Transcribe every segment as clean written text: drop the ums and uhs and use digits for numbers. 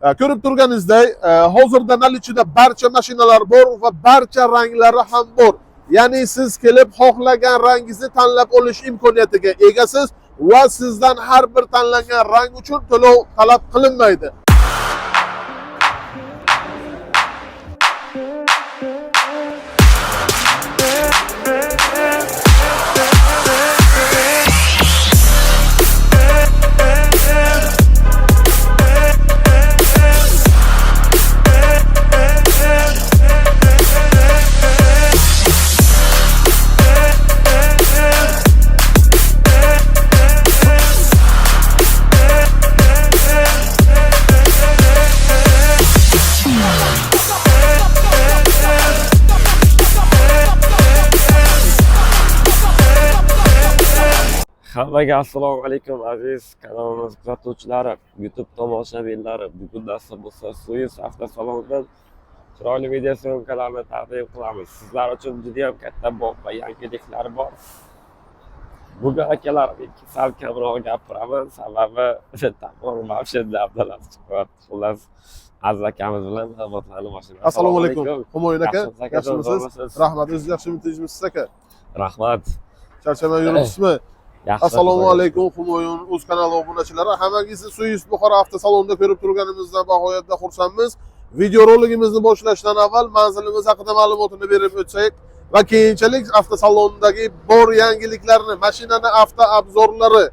Ko'rib turganingizdek, hozirda наличида barcha mashinalar bor va barcha ranglari ham bor. Ya'ni siz kelib xohlagan rangingizni tanlab olish imkoniyatiga egasiz va sizdan har bir tanlangan rang uchun to'lov talab qilinmaydi. Hammaga assalomu alaykum, aziz kanalimiz kuzatuvchilari, YouTube tomoshabinlari. Bugun nasib bo'lsa, Suiz avtosalonidan chiroyli video syomkalarni taqdim qilamiz. Sizlar uchun juda ham katta bomba yangiliklar bor. Bugun akalar sal kamroq gapiraman, sababi tamom вообще dabdalasi chiqyapti. Xullas, Aziz akamiz bilan ma'lumotlarni boshlaymiz. Assalomu alaykum. Humoyun aka, Yaxshimisiz aka, yaxshimisiz? zo'rmisiz? Rahmat, o'zingiz yaxshimi, tinchmisiz aka? Rahmat. Charchamay yuribsizmi? Yaxshi. Assalomu alaykum Humoyun o'z kanali obunachilari. Hammangizni Suiz Buxoro avtosalonida ko'rib turganimizdan bag'oyatda xursandmiz. Videorolikimizni boshlashdan avval manzilimiz haqida ma'lumotini berib o'tsak va keyinchalik avtosalondagi bor yangiliklarni, mashinani avto obzorlari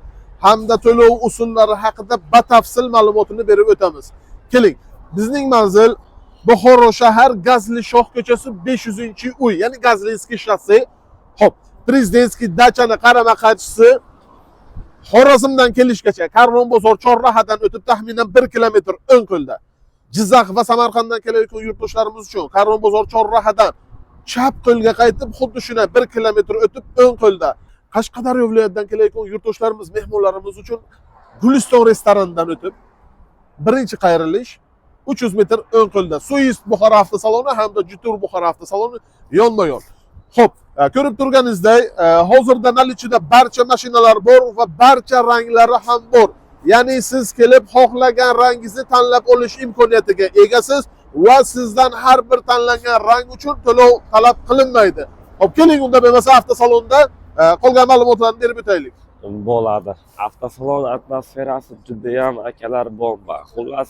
hamda to'lov usullari haqida batafsil ma'lumotini berib o'tamiz. Keling, bizning manzil Buxoro shahar Gazli Shoh ko'chasi 500-uy, ya'ni Gazlinskiy shosse. Xo'p, Prezidentskiy dachani qarama-qarshisi, Xorazmdan kelishgacha Karvonbozor chorrahadan o'tib taxminan 1 kilometr o'ng qo'lda. Jizzax va Samarqanddan kelayotgan yurtdoshlarimiz uchun Karvonbozor chorrahadan chap qo'lga qaytib, xuddi shunday 1 kilometr o'tib o'ng qo'lda. Qashqadaryo viloyatidan kelayotgan yurtdoshlarimiz, mehmonlarimiz uchun Guliston restoranidan o'tib birinchi qayrilish 300 metr o'ng qo'lda. Suiz Buxoro avtosaloni hamda Jutur Buxoro avtosaloni yonma-yon. Xo'p, ko'rib turganingizdek, hozirda наличида barcha mashinalar bor va barcha ranglari ham bor. Ya'ni siz kelib xohlagan rangingizni tanlab olish imkoniyatiga egasiz va sizdan har bir tanlangan rang uchun to'lov talab qilinmaydi. Xo'p, keling unda bo'lmasa avtosalonda qolgan ma'lumotlarni berib o'taylik. Bo'ladi. Avtosalon atmosferasi judayam akalar bomba. Xullas,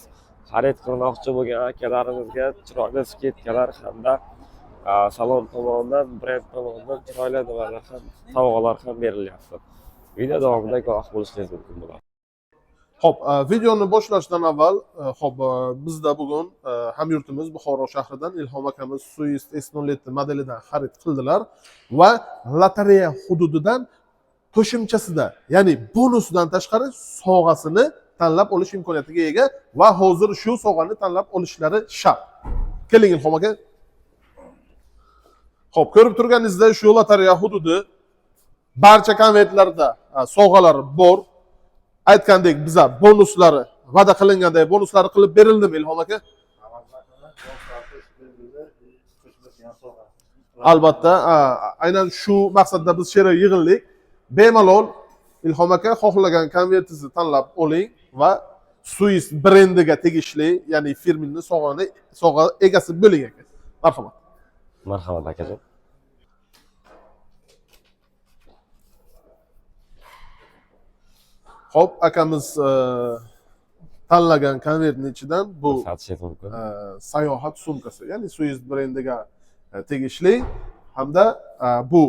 xarid qilmoqchi bo'lgan akalarimizga chiroyli скидка lar hamda salon tomonidan, brend tomonidan chiroyli nimalar ham, sovg'alar ham berilyapti. Video davomida guvoh bo'lishingiz mumkin bo'ladi. Xo'p, videoni boshlashdan avval, xo'p, bizda bugun hamyurtimiz Buxoro shahridan Ilhom akamiz Suiz S07 modelidan xarid qildilar va lotereya hududidan qo'shimchasida, ya'ni bonusidan tashqari sovg'asini tanlab olish imkoniyatiga ega va hozir shu sovg'ani tanlab olishlari shart. Keling Ilhom aka. Xo'p, ko'rib turganingizdek shu lotereya hududi barcha konvertlarda sovg'alar bor. Aytgandek, biza bonuslari va'da qilinganday bonuslari qilib berildimi Ilhom aka? Albatta, aynan shu maqsadda biz shu yerga yig'ildik. Bemalol Ilhom aka xohlagan konvertingizni tanlab oling va Suis brendiga tegishli, ya'ni firminni sovg'ani sovg'a egasi bo'ling aka. Marhamat. Marhamat akajon. Xo'p, akamiz tanlagan konvertning ichidan bu Ko'rsatishingiz mumkin. Sayohat sumkasi, ya'ni Suiz brendiga tegishli hamda bu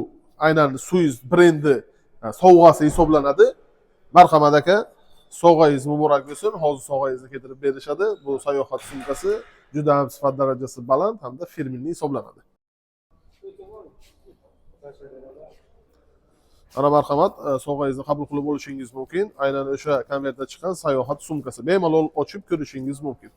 aynan Suiz brendi sovg'asi hisoblanadi. Marhamat aka, sovg'angiz muborak bo'lsin. Hozir sovg'angizni keltirib berishadi. Bu sayohat sumkasi juda ham sifat darajasi baland hamda firminli hisoblanadi. Ana marhamat, sovg'angizni qabul qilib olishingiz mumkin. Aynan o'sha konvertda chiqqan sayohat sumkasi. Bemalol ochib ko'rishingiz mumkin.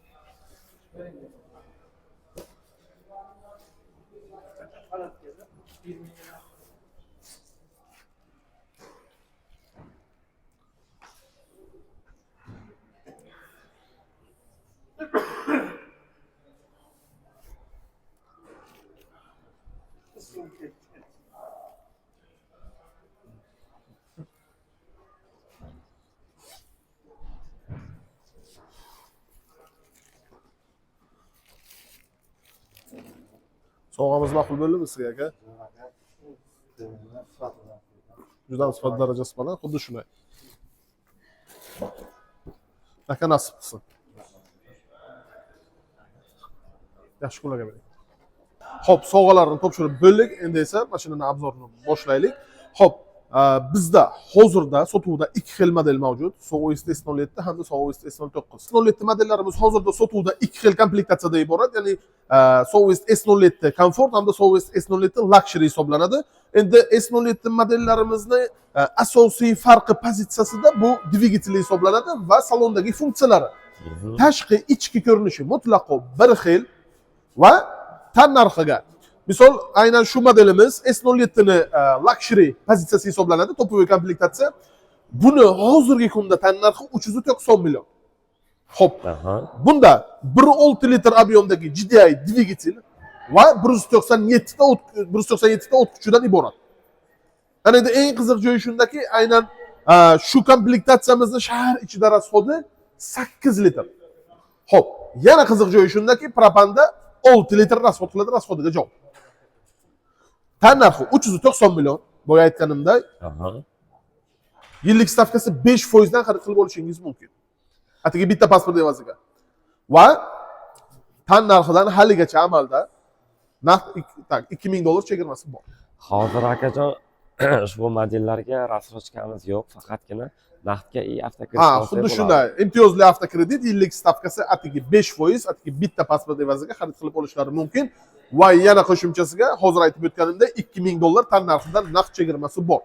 Sovg'amiz ma'qul bo'ldimi sizga, aka? Juda ham sifat darajasi baland, xuddi shunday. Aka, nasib qilsin. Yaxshi kunlarga bering. Xo'p, sovg'alarni topshirib bo'ldik. Endi esa mashinani обзор ini boshlaylik. Xo'p, bizda hozirda sotuvda ikki xil model mavjud. Soueast S07 hamda Soueast S09. S07 modellarimiz hozirda sotuvda ikki xil komplektatsiyada iborat, ya'ni Soueast S07 Comfort hamda Soueast S07 Luxury hisoblanadi. Endi S07 modellarimizni asosiy farqi pozitsiyasida bu dvigateli hisoblanadi va salondagi funksiyalari. Tashqi, ichki ko'rinishi mutlaqo bir xil va tan narxiga. Misol, aynan shu modelimiz S07 ni luxury pozitsiyasi hisoblanadi, топовый komplektatsiya. Buni hozirgi kunda tan narxi 390 million. Xo'p, bunda 1.6 litr объем dagi GDI dvigatel va 197 ta o't, 197 ta o't kuchidan iborat. Ana endi eng qiziq joyi shundaki, aynan shu komplektatsiyamizni shahar ichida расход i 8 litr. Xo'p, yana qiziq joyi shundaki, propanda 6 litr расход qiladi, расход iga javob. Tan narxi 390 million, boya aytganimdek, yillik stavkasi 5% dan xarid qilib olishingiz mumkin. Atigi bitta pasport evaziga. Va tan narxidan haligacha amalda naqd так, 2000 dollar chegirmasi bor. Hozir, akajon, ushbu modellarga рассрочка miz yo'q, faqatgina naqdga и avtokredit Ha, olsak xuddi bo'ladi. shunday. Imtiyozli avtokredit yillik stavkasi atigi 5%, atigi bitta pasport evaziga xarid qilib olishlari mumkin. Va yana qo'shimchasiga hozir aytib o'tganimdek 2000 dollar tan narxidan naqd chegirmasi bor.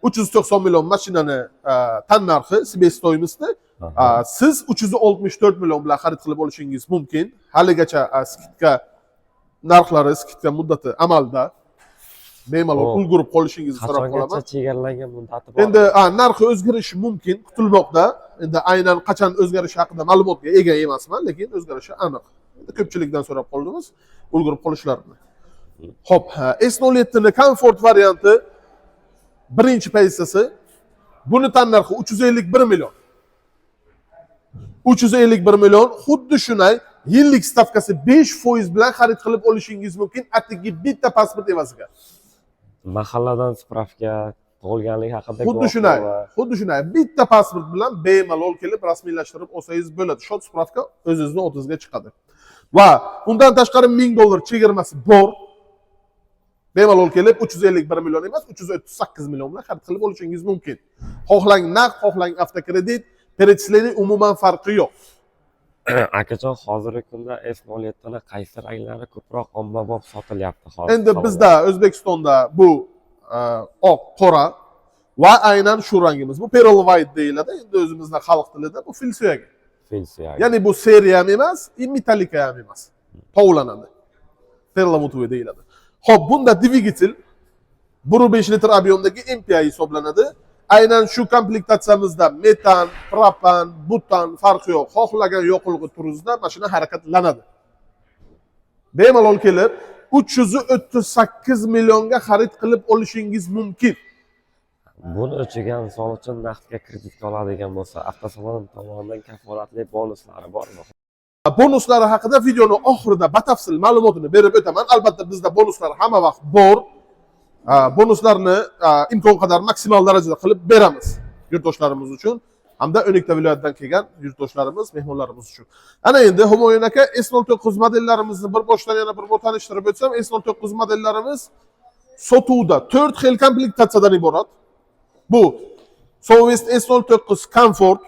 390 million mashinani tan narxi, себестоимости. Siz 364 million bilan xarid qilib olishingiz mumkin. Haligacha скидка narxlari, скидка muddati amalda. Bemalol ulgurib qolishingizni so'rab qolaman. Qachongacha chegaralangan muddati bor? Endi narxi o'zgarishi mumkin, kutilmoqda. Endi aynan qachon o'zgarishi haqida ma'lumotga ega emasman, lekin o'zgarishi aniq. Endi ko'pchilikdan so'rab qoldingiz, ulgurib qolishlarini. Xo'p, S07 ni komfort varianti birinchi pozitsiyasi. Buni tan narxi 351 million. 351 million, xuddi shunday yillik stavkasi 5% bilan xarid qilib olishingiz mumkin atigi bitta pasport evaziga. Mahalladan справка, tug'ilganlik haqida Xuddi shunday, guvohnoma. xuddi shunday. Bitta pasport bilan bemalol kelib rasmiylashtirib olsangiz bo'ladi. Счёт, справка o'zingizni otingizga chiqadi. Va undan tashqari 1000 dollar chegirmasi bor. Bemalol kelib 351 million emas, 338 million bilan xarid qilib olishingiz mumkin. Xohlang naqd, xohlang avtokredit, перечисление, umuman farqi yo'q. Akajon, hozirgi kunda S07 ni qaysi ranglari ko'proq ommabop sotilyapti hozir Endi salonda? bizda O'zbekistonda bu oq, qora va aynan shu rangimiz. Bu Pearl White deyiladi. Endi o'zimizda xalq tilida bu fil suyagi. Fil suyagi. Ya'ni bu серый ham emas, и metallika ham emas. Tovlanadi. Перламутровый deyiladi. Xo'p, bunda dvigatel 1.5 litr объем dagi MPI hisoblanadi. Aynan shu komplektatsiyamizda metan, propan, butan farqi yo'q. Xohlagan yoqilg'i turizda mashina harakatlanadi. Bemalol kelib 338 millionga xarid qilib olishingiz mumkin. Buni ichiga, misol uchun, naqdga kreditga oladigan bo'lsa, avtosalon tomonidan kafolatli bonuslari bormi? Bonuslari haqida videoni oxirida batafsil ma'lumotini berib o'taman. Albatta, bizda bonuslar hamma vaqt bor. Bonuslarni imkon qadar maksimal darajada qilib beramiz yurtdoshlarimiz uchun hamda 12 ta viloyatdan kelgan yurtdoshlarimiz, mehmonlarimiz uchun. Ana endi, Humoyun aka, S09 modellarimizni bir boshdan yana bir bor tanishtirib o'tsam, S09 modellarimiz sotuvda 4 xil komplektatsiyadan iborat. Bu Soueast S09 Comfort,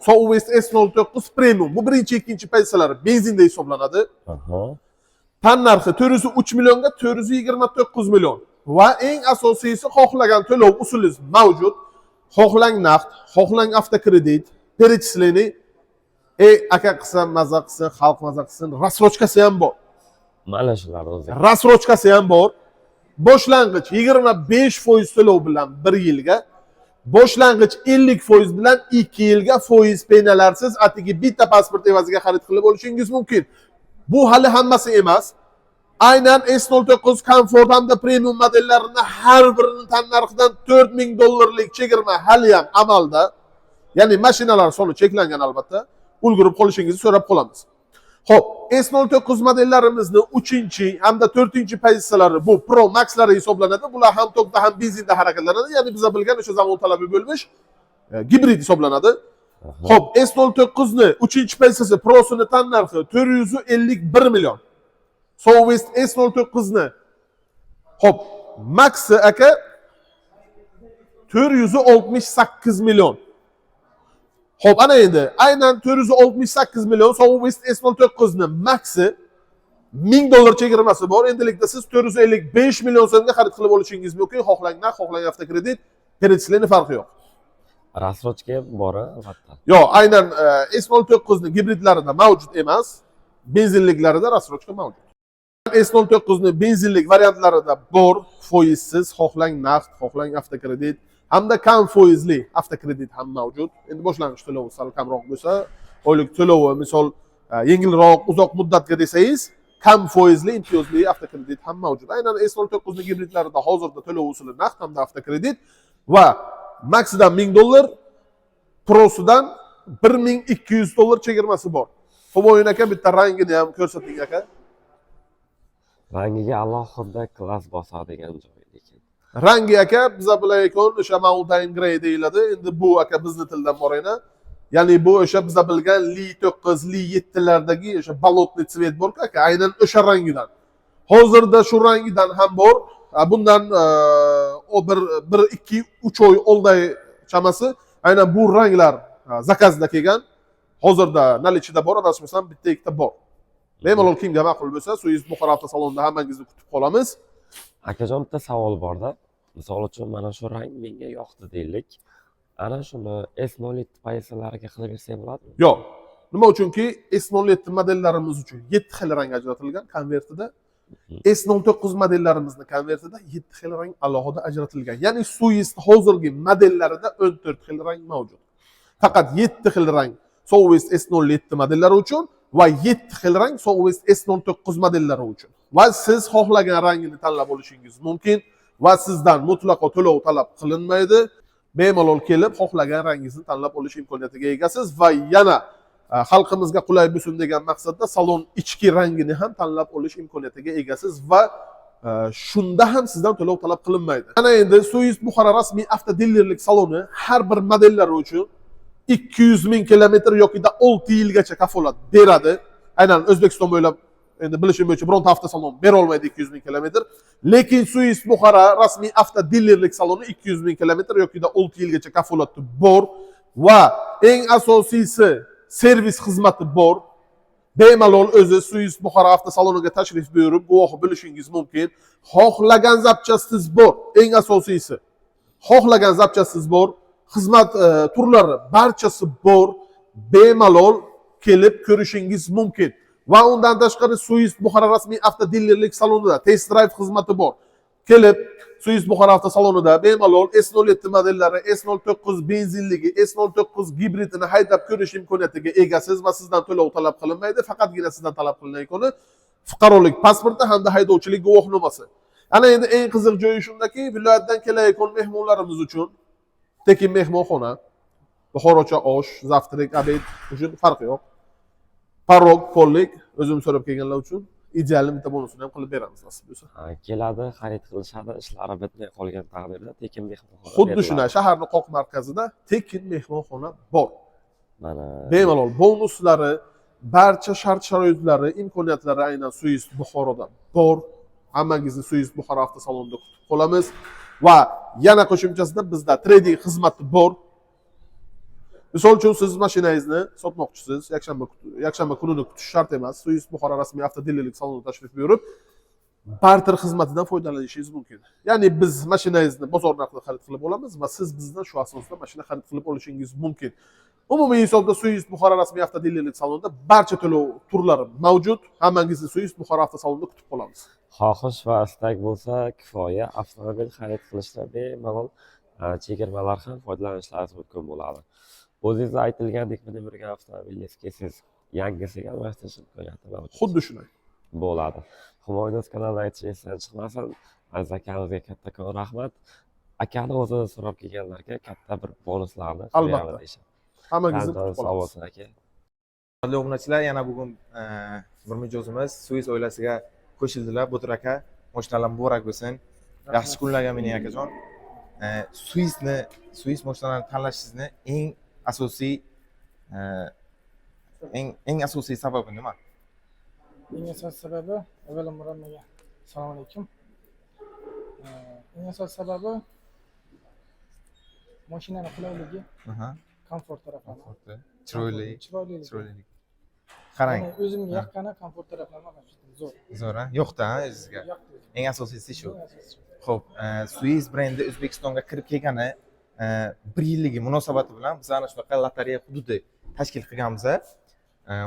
Soueast S09 Premium. Bu birinchi, ikkinchi pozitsiyalari benzinda hisoblanadi. Tan narxi 403 millionga 429 million. Va eng asosiysi, xohlagan to'lov usulingiz mavjud. Xohlang naqd, xohlang avtokredit, перечисление. Ey aka, qilsa maza qilsin, xalq maza qilsin, рассрочка si ham bor. Mana shular o'zi. Рассрочка si ham bor. Boshlang'ich 25% to'lov bilan 1 yilga, boshlang'ich 50% bilan 2 yilga foiz penalarsiz atigi bitta pasport evaziga xarid qilib olishingiz mumkin. Bu hali hammasi emas. Aynan S09 Comfort hamda Premium modellarini har birini tan narxidan 4000 dollarlik chegirma hali ham amalda. Ya'ni mashinalar soni cheklangan albatta. Ulgurib qolishingizni so'rab qolamiz. Xo'p, S09 modellarimizni 3 hamda 4 pozitsiyalari bu Pro Maxlari hisoblanadi. Bular ham tokda, ham benzinda harakatlanadi. Ya'ni biza bilgan o'sha zamon talabi bo'lmish gibrid hisoblanadi. Xo'p, S09 ni 3 pozitsiyasi Pro'sini tan narxi 451 million. Soueast S09 ni, xo'p, Maxi aka 468 million. Xo'p, ana endi aynan 468 million Soueast S09 ni Maxi, 1000 dollar chegirmasi bor. Endilikda siz 455 million so'mga xarid qilib olishingiz mumkin. Xohlang naqd, xohlang avtokredit, перечисление farqi yo'q. Рассрочка ham bor, albatta. Yo'q, aynan S09 ni gibridlarida mavjud emas, benzinliklarida рассрочка mavjud. S09 ni benzinlik variantlarida bor, foizsiz, xohlang naqd, xohlang avtokredit hamda kam foizli avtokredit ham mavjud. Endi boshlang'ich to'lovi sal kamroq bo'lsa, oylik to'lovi misol yengilroq, uzoq muddatga desangiz, kam foizli imtiyozli avtokredit ham mavjud. Aynan S09 ni gibridlarida hozirda to'lov usuli naqd hamda avtokredit va Maxidan 1000 dollar, Prosidan 1200 dollar chegirmasi bor. Humoyun aka, bitta rangini ham ko'rsating, aka. Rangiga alohida класс bosadigan joy lekin. Rangi aka, biza bilayotgan o'sha Mountain Grey deyiladi. Endi bu aka bizni tildan borayna. Ya'ni bu o'sha biza bilgan Li 9, Li 7lardagi o'sha болотный цвет bor-ku aka, aynan o'sha rangidan. Hozirda shu rangidan ham bor. Bundan o bir 2 3 oy olday chamasi aynan bu ranglar заказ da kelgan. Hozirda наличие da bor, adashmasam bitta ikkita bor. Bemalol kimga ma'qul bo'lsa, Soueast Buxoro avtosalonida hammangizni kutib qolamiz. Akajon, bitta savol borda. Misol uchun, mana shu rang menga yoqdi deylik. Ana shuni S07 pozitsiyalariga qilib bersak bo'ladimi? Yo'q. Nima uchunki S07 modellarimiz uchun 7 xil rang ajratilgan konvertida. S09 modellarimizni konvertida 7 xil rang alohida ajratilgan. Ya'ni Soueast hozirgi modellarida 14 xil rang mavjud. Faqat 7 xil rang Soueast S07 modellari uchun va 7 xil rang Soueast S09 modellari uchun. Va siz xohlagan rangini tanlab olishingiz mumkin va sizdan mutlaqo to'lov talab qilinmaydi. Bemalol kelib xohlagan rangingizni tanlab olish imkoniyatiga egasiz va yana xalqimizga qulay bo'lsin degan maqsadda salon ichki rangini ham tanlab olish imkoniyatiga egasiz va shunda ham sizdan to'lov talab qilinmaydi. Ana endi Soueast Buxoro rasmiy avtodilerlik saloni har bir modellari uchun 200 ming kilometr yokida 6 yilgacha kafolat beradi. Aynan O'zbekiston bo'ylab endi bilishim bo'yicha bironta avtosalon bera olmaydi 200 ming kilometr. Lekin Soueast Buxoro rasmiy avtodilerlik saloni 200 ming kilometr yokida 6 yilgacha kafolati bor va eng asosiysi servis xizmati bor. Bemalol o'zi Soueast Buxoro avtosaloniga tashrif buyurib, guvohi bo'lishingiz mumkin. Xohlagan запчасть ingiz bor, eng asosiysi. Xohlagan запчасть ingiz bor, xizmat turlari barchasi bor. Bemalol kelib ko'rishingiz mumkin. Va undan tashqari Soueast Buxoro rasmiy avtodilerlik salonida test drive xizmati bor. Kelib Soueast Buxoro avtosalonida bemalol S07 modellari, S09 benzinligi, S09 gibridini haydab ko'rish imkoniyatiga egasiz va sizdan to'lov talab qilinmaydi. Faqatgina sizdan talab qilinayotgani fuqarolik pasporti hamda haydovchilik guvohnomasi. Ana endi eng qiziq joyi shundaki, viloyatdan kelayotgan mehmonlarimiz uchun tekin mehmonxona, Buxorocha osh, завтрак, обед uchun farqi yo'q. Порог pollik o'zim so'rab kelganlar uchun ideal bitta bonusini ham qilib beramiz nasib bo'lsa. Ha, keladi, xarid qilishadi, ishlari bitmay qolgan taqdirda tekin mehmonxona Xuddi beriladi. shunday, shaharni qoq markazida tekin mehmonxona bor. Mana. Bemalol bonuslari, barcha shart sharoitlari, imkoniyatlari aynan Soueast Buxoroda bor. Hammangizni Soueast Buxoro avtosalonida kutib qolamiz va yana qo'shimchasida bizda trading xizmati bor. Misol uchun, siz mashinangizni sotmoqchisiz, yakshanba kunini kutish shart emas. Soueast Buxoro rasmiy avtodilerlik saloniga tashrif buyurib, barter xizmatidan foydalanishingiz mumkin. Ya'ni biz mashinangizni bozor narxida xarid qilib olamiz va siz bizdan shu asosda mashina xarid qilib olishingiz mumkin. Umumiy hisobda Soueast Buxoro rasmiy avtodilerlik salonida barcha to'lov turlari mavjud. Hammangizni Soueast Buxoro avtosalonida kutib qolamiz. Xohish va istak bo'lsa kifoya, avtomobil xarid qilishda bemalol chegirmalar ham foydalanishlaringiz mumkin bo'ladi. O'zingiz aytilgandek, minib yurgan avtomobilingiz kelsangiz, yangisiga almashtirish imkoniyati mavjud. Xuddi shunday. Bo'ladi. Humoyun o'z kanalida aytish esdan chiqmasin. Aziz akamizga kattakon rahmat. Akani o'zini so'rab kelganlarga katta bir bonuslarni Albatta. beramiz deyishadi. Hammangizni Tan kutib sog' qolamiz. bo'lsin, aka. Hurmatli obunachilar, yana bugun bir mijozimiz Suis oilasiga qo'shildilar. Botir aka, moshinalar muborak bo'lsin. Yaxshi kunlarga mining, akajon. Suisni, Suis mashinalarini tanlashingizni eng asosiy sababi nima? Eng asosiy sababi, avvalambor hammaga assalomu alaykum. Eng asosiy sababi mashinani qulayligi, komfort taraflama. Komforti, chiroyli, chiroyliligi. Chiroylilik. Qarang, Ya'ni o'zimga yoqqani komfort taraflama zo'r. Zo'r, ha? Yo'qda, ha, o'zizga. Yoqdi o'zimga. Eng asosiysi shu. Eng asosiysi shu. Xo'p, Suis brendi O'zbekistonga kirib kelgani bir yilligi munosabati bilan biz ana shunaqa lotereya hududi tashkil qilganmiz.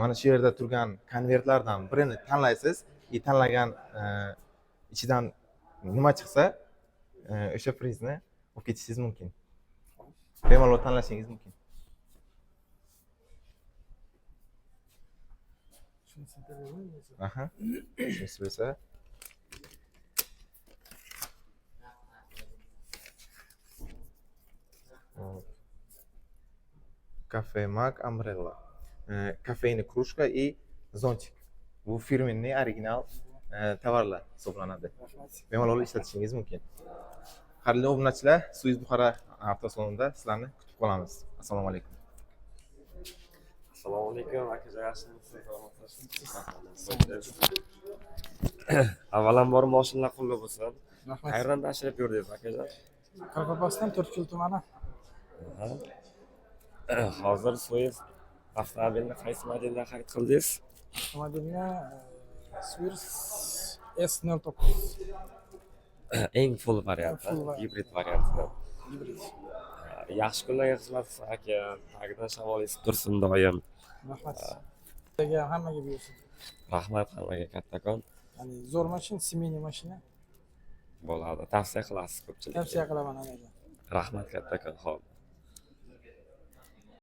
Mana shu yerda turgan konvertlardan birini tanlaysiz и tanlagan ichidan nima chiqsa, o'sha prizni olib ketishingiz mumkin. Bemalol tanlashingiz mumkin. Shunisini tanlayman. Aha. Shunisi bo'lsa. Hop. Cafe Mug Umbrella. Кофейный кружка и зонтик. Bu фирменный original tovarlar hisoblanadi. Rahmat. Bemalol ishlatishingiz mumkin. Qadrli obunachilar, Suis Buxoro avtosalonida sizlarni kutib qolamiz. Assalomu alaykum. Assalomu alaykum, akajon, yaxshimisiz? Salomatmisiz? Avvalambor moshinalar qulluq bo'lsin. Rahmat. Qayerdan tashrif buyurdingiz, akajon? Qoraqalpog'iston, To'rtko'l tumani. Aha. Hozir Suis avtomobilni qaysi modelda xarid qildingiz? Avtomobilni Swirs S09. Eng full varianti, Full variant. Gibrid variantidan. Gibrid. Yaxshi kunlarga xizmat qilsin, aka. Tagidan shamol esib tursin doim. Rahmat. Sizlarga, hammaga buyursin. Rahmat hammaga kattakon. Ya'ni zo'r mashina, семейный mashina. Bo'ladi. Tavsiya qilasiz ko'pchilikka. Tavsiya qilaman hammaga. Rahmat kattakon. Xo'p.